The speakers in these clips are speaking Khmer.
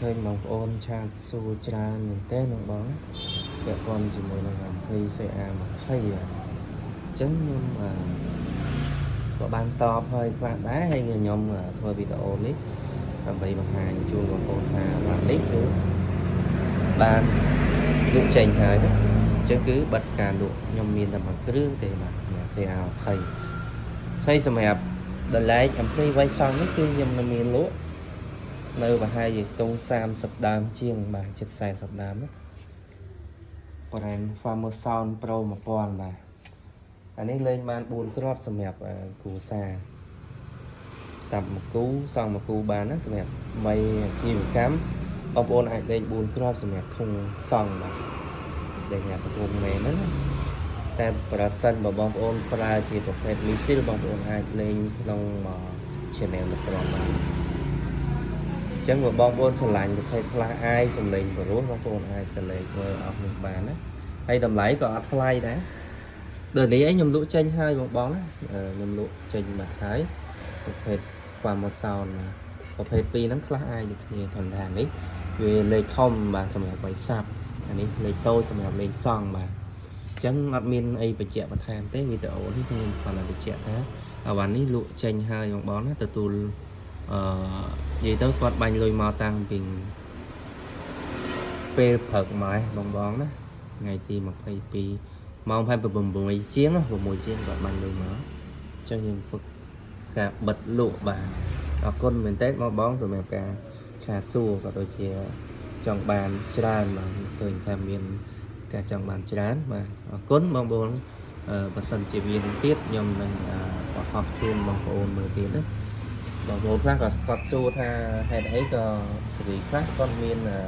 ឃើញបងប្អូន chat សួរច្រើនមែនតើបងបងពាក់ព័ន្ធជាមួយនឹង ampli CA 20អញ្ចឹងខ្ញុំអឺក៏បានតបហើយខ្លះដែរហើយខ្ញុំធ្វើវីដេអូនេះដើម្បីបង្ហាញជូនបងប្អូនថាបាទនេះគឺបានលក់ចេញហើយណាអញ្ចឹងគឺបិទការលក់ខ្ញុំមានតែមួយគ្រឿងទេបាទ CA 20ហើយសម្រាប់ដល់ឡែក ampli វៃសង់នេះគឺខ្ញុំនៅមានលក់ នៅប្រហែលជាខ្ទង់30ដើមជាងបាទជិត40ដើមណា brand Farmer Sound Pro 1000បាទអានេះលេងបាន4គ្រាប់សម្រាប់គ្រួសារសាប់មួយគូសង់មួយគូបានណាសម្រាប់មីអាជីវកម្មបងប្អូនអាចលេង4គ្រាប់សម្រាប់ធុងសង់បាទដែលគេហៅថាធុងមែនហ្នឹងណាតែប្រសិនបើបងប្អូនប្រើជាប្រភេទ missile បងប្អូនអាចលេងក្នុង channel មួយគ្រាប់បាន ចឹងបើបងប្អូនស្រឡាញ់ប្រភេទផ្លាស់អាយសំឡេងបរោះបងប្អូនអាចទៅលេងមើលអស់នេះបានណាហើយតម្លៃក៏អត់ថ្លៃដែរដូចនេះឯងខ្ញុំលក់ចេញហើយបងបងណាខ្ញុំលក់ចេញបាត់ហើយប្រភេទ Farmer Sound បាទប្រភេទពីរហ្នឹងខ្លះអាយដូចគ្នាធម្មតានេះវាលេខធំបាទសម្រាប់វៃសាប់អានេះលេខតូចសម្រាប់លេខសង់បាទអញ្ចឹងអត់មានអីបញ្ជាក់បន្ថែមទេវីដេអូនេះខ្ញុំគ្រាន់តែបញ្ជាក់ថាអីវ៉ាន់នេះលក់ចេញហើយបងបងណាទទួលអឺនិយាយទៅគាត់បាញ់លុយមកតាំងពីពេលព្រឹកមកបងបងណាថ្ងៃទី22ម៉ោង6ជាង6ជាងគាត់បាញ់លុយមកអញ្ចឹងយើងហ្វឹកការបិទលក់បាទអរគុណមែនតើបងបងសម្រាប់ការ chat សួរក៏ដូចជាចង់បានច្រើនបាទឃើញថាមានការចង់បានច្រើនបាទអរគុណបងប្អូនអឺបើសិនជាមានទៀតខ្ញុំនឹងបង្ហោះជូនបងប្អូនមើលទៀតណា បងប្អូនខ្លះក៏គាត់សួរថាហេតុអីក៏សេរីខ្លះគាត់មានអឺ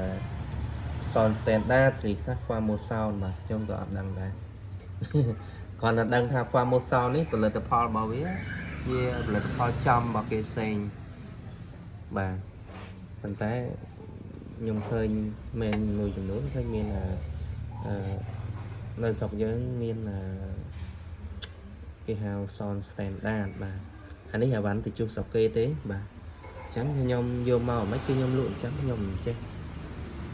sound standard សេរីខ្លះ Famo sound បាទខ្ញុំក៏អត់ដឹងដែរ គាត់តែដឹងថា Famo sound នេះផលិតផលរបស់វាជាផលិតផលចំរបស់គេផ្សេងបាទប៉ុន្តែខ្ញុំឃើញមែនមួយចំនួនឃើញមានអឺអឺនៅស្រុកយើងមានអឺគេហៅ sound standard បាទអានេះអាវ៉ាន់ទៅជួសស្រុកគេទេបាទអញ្ចឹងខ្ញុំយកមកមិនគឺខ្ញុំលក់អញ្ចឹងខ្ញុំមិនចេះ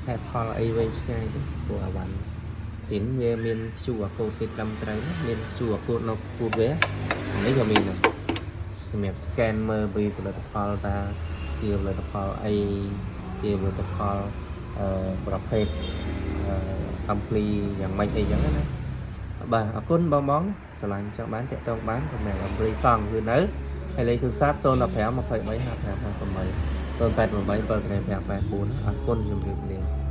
ហេតុផលអីវែងឆ្ងាយទេព្រោះអាវ៉ាន់ស៊ីនវាមាន QR code គេត្រឹមត្រូវណាមាន QR code នៅគូតវាអានេះក៏មានដែរសម្រាប់ scan មើលពីផលិតផលតាជាផលិតផលអីជាផលិតផលអឺប្រភេទអឺ ampli យ៉ាងម៉េចអីចឹងណាបាទអរគុណបងបងស្រឡាញ់ចង់បានតាក់ទងបានសម្រាប់ ampli សង់គឺនៅហើយលេខទូរស័ព្ទ015 23 55 58 088 7 5 84អរគុណជម្រាបលា។